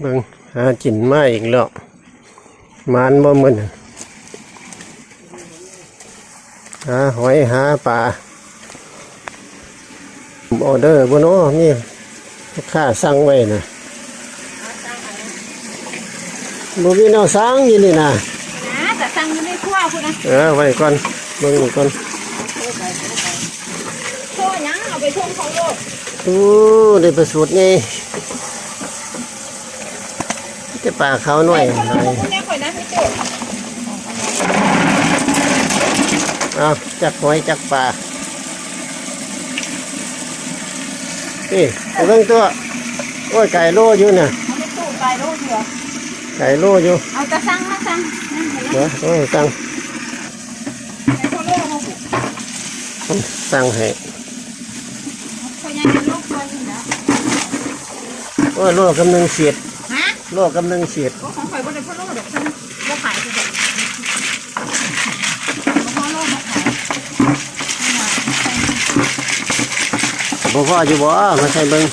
ເບິ່ງ ຫາກິນມາອີກແລ້ວ ໝານບໍ່ມື້ນີ້ ຫາຫອຍຫາປາ. ອອເດີບໍ່ນໍ ມີລູກຄ້າສັ່ງໄວ້ນະ? ບໍ່ມີແນວສັ່ງຢູ່ນີ້ນະ. ນະ ກະສັ່ງຢູ່ໃນຄົວພຸ້ນນະ. ເອີ ໄວ້ກ່ອນ ເບິ່ງນີ້ກ່ອນ. ໂທຫຍັງ ເອົາໄປສົ່ງເຂົາໂລດ. ໂອ້ ໄດ້ປາສູດໃຫຍ່. ມີແຕ່ປາຂາວນ້ອຍ. ເອົາ ຈັກຫອຍຈັກປາ. ນີ້ ເບິ່ງຕົວະ. ໂອ້ຍ ໄກໂລຢູ່ນະ. ເອົາໄປຕູ້ໄກໂລຢູ່. ໄກໂລຢູ່. ເອົາຕາສັ່ງມາສັ່ງ. ເອີ ເອີ ສັ່ງ. ໃຫ້ພໍ່ໂລເຮົາ ສັ່ງໃຫ້. ພໍ່ໃຫຍ່ໂລກວ່າຢູ່ນະ. ໂອ້ຍ ໂລກຳໜຶ່ງເສດ. ຮະ? ໂລກຳໜຶ່ງເສດ. ໂອ້ ຂອງຂ້ອຍບໍ່ໄດ້ພໍໂລດອກ ບໍ່ຂາຍຄືກັນ. ບໍ່ພໍໂລ ບໍ່ຂາຍ. ບໍ່ພໍຢູ່ບໍ່? ມາໃສ່ເບິ່ງ.